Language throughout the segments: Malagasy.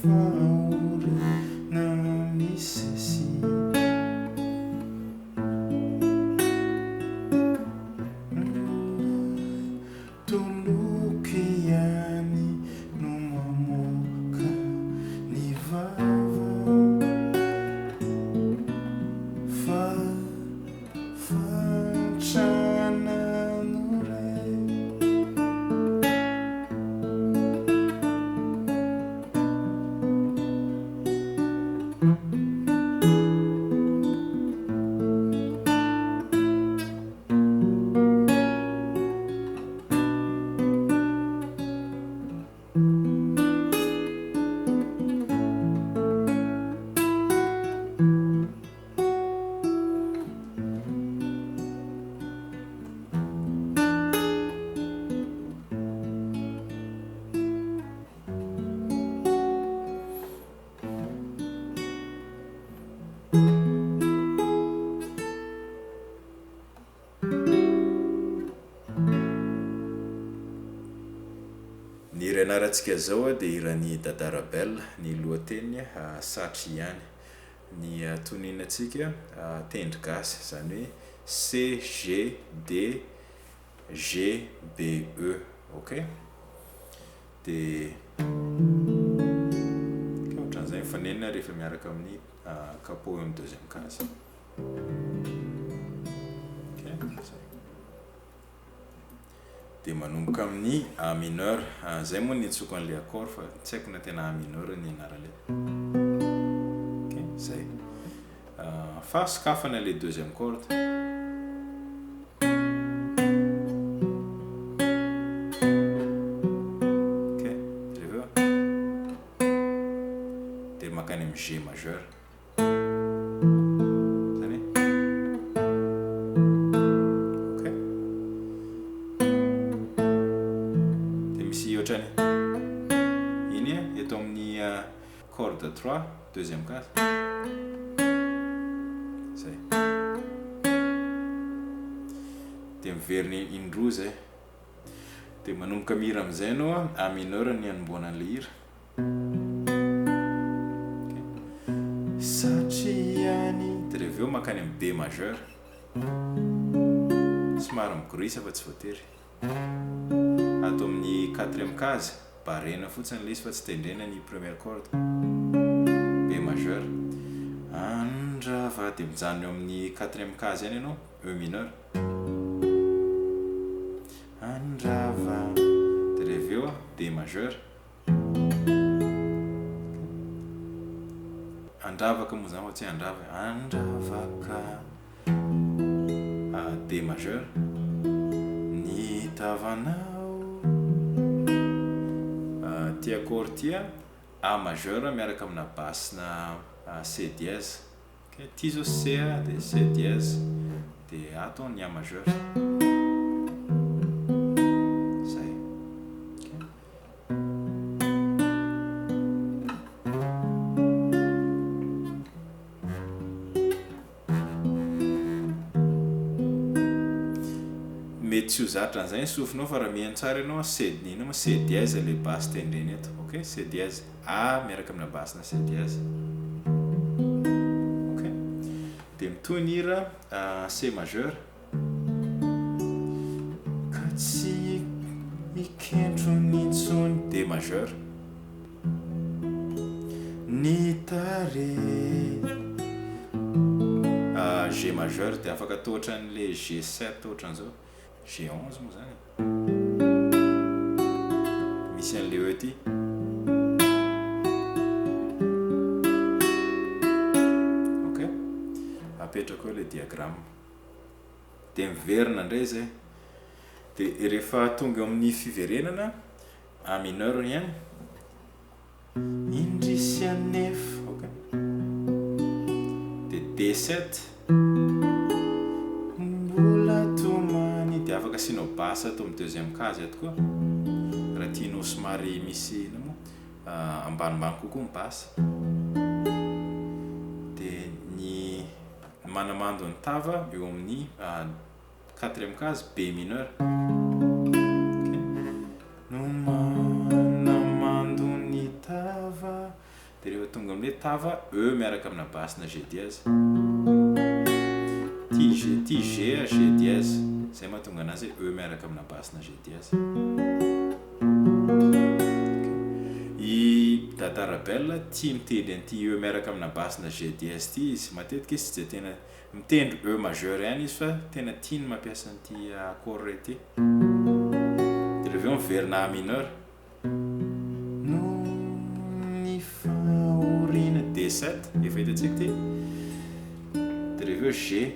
Fahoriana misesy. Toloko ihany no mamoaka ny vava fa fahantrana no re. Ny hira ianarantsika izao dia hiran'i Dada Rabel, ny lohateniny Satry ihany. Ny tononantsika tendry gasy, izany hoe C, G, D, G, B, E. Ok? Dia ohatran'izay ny fanenina rehefa miaraka amin'ny capot eo amin'ny deuxième case. Ok, zay. Dia manomboka amin'ny A mineur. Zay moa ny niantsoako an'ilay accord fa tsy haiko na tena A mineur ny anaran'ilay. Ok, zay. Fa sokafana ilay deuxième corde. Ok, jereo. Dia mankany amin'ny G majeur. Zany e. Ok. Dia misy ohatrany iny eto amin'ny corde 3, deuxième case. Zay. Dia miverina indroa zay. Dia manomboka mihira amin'izay ianao, A mineur ny hanombohana an'ilay hira. Satria ny. Dia avy eo mankany amin'ny B majeur. Somary migorisa fa tsy voatery. Ato amin'ny quatrième case, barena fotsiny ilay izy fa tsy tendrena ny première corde. B majeur. Andrava. Dia mijanona eo amin'ny quatrième case ihany ianao, E mineur. Andrava. Dia avy eo D majeur. Andravaka moa zany fa tsy hoe andrava e, andravaka D majeur ny tavanao Ty accord ty A majeur miaraka amina basse-na C dièse. Ok, ty zao C a, dia C dièse, dia ato ny A majeur. Zay. Ok. Mety tsy ho zatra an'izay ny sofinao fa raha mihaino tsara ianao, C, inona moa C dièse ilay basse tendrena eto. Ok, C dièse. A miaraka amina basse-na C dièse. Ok. Dia mitohy ny hira C majeur. Ka tsy hikentrony intsony. D majeur. Ny tarehy. G majeur dia afaka atao ohatran'ilay G7 ohatran'izao. G 11 moa zany e. Misy an'le E ty. Ok. Apetrako eo le diagramme. Dia miverina indray izay. Dia rehefa tonga eo amin'ny fiverenana, A mineur ihany. Indrisy anefa, ok. Dia D7. Mbola tomany. Dia afaka asianao basse ato amin'ny deuxième case ato koa. Raha tianao somary misy inona moa ambanimbany kokoa ny basse. Dia ny manamando ny tava eo amin'ny Quatrième case, B mineur. Ok. No manamando ny tava. tava E miaraka amina basse na G dièse. Ty G, ty G a G dièse. Zay mahatonga anazy hoe E miaraka amina basse na G dièse. I Dada Rabel tia mitendry an'ity E miaraka amina basse na G dièse ity izy. Matetika izy tsy dia tena mitendry E majeur ihany izy fa tena tiany mampiasa an'ity accord ity. Dia rehefa avy eo miverina A mineur. Noho ny fahoriana. D7, efa hitantsika ity. Dia rehefa eo G.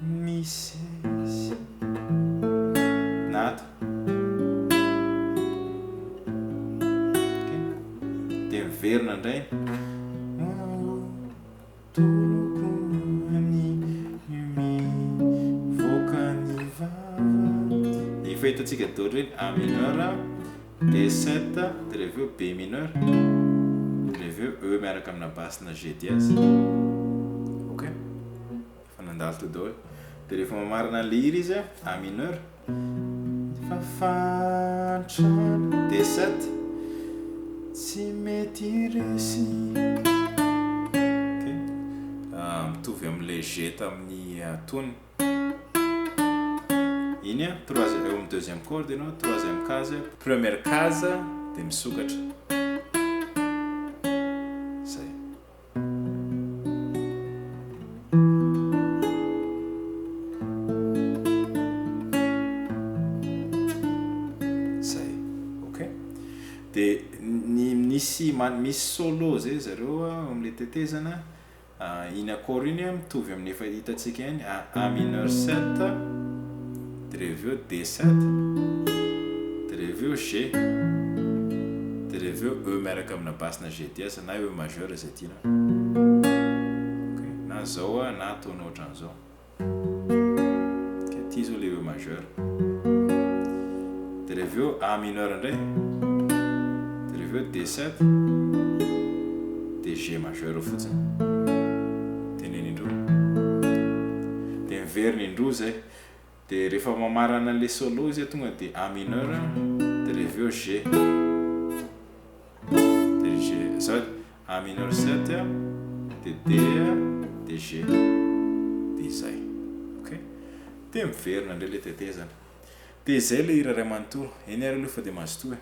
Misesy. Na ato. Ok. Dia miverina indray. Toloko ny mivoaka ny vava. Efa hitantsika daholo ireny A mineur, D7, dia rehefa eo B mineur, dia rehefa eo E miaraka amina basse na G dièse. Ok, efa nandalo teo daholo. Dia rehefa mamarana an'ilay hira izy, A mineur, fa fahantrana, D7, tsy mety resy. Ok, mitovy amin'ilay G tamin'ny tonony. Iny an, troisième, eo amin'ny deuxième corde ianao, troisième case, première case dia misokatra. Zay. Zay. Ok. Dia ny misy misy solo zay zareo ao amin'ilay tetezana. Iny accord iny mitovy amin'ny efa hitantsika ihany, A mineur 7, dia rehefa avy eo D7, dia rehefa avy eo G, dia rehefa avy eo E miaraka amina basse na G dièse na E majeur izay tianao. Ok, na zao na ataonao ohatran'izao. Ok, ity izao ilay E majeur. Dia rehefa avy eo A mineur indray, dia rehefa avy eo D7, dia G majeur fotsiny. Teneno indroa. Dia miverina indroa izay. Dia rehefa mamarana an'ilay solo izy tonga dia A mineur, dia rehefa avy eo G. Dia G, zao A mineur 7, dia D, dia G. Dia izay. Ok? Dia miverina indray ilay tetezana. Dia izay ilay hira iray manontolo. Eny ary aloha fa dia mazotoa e.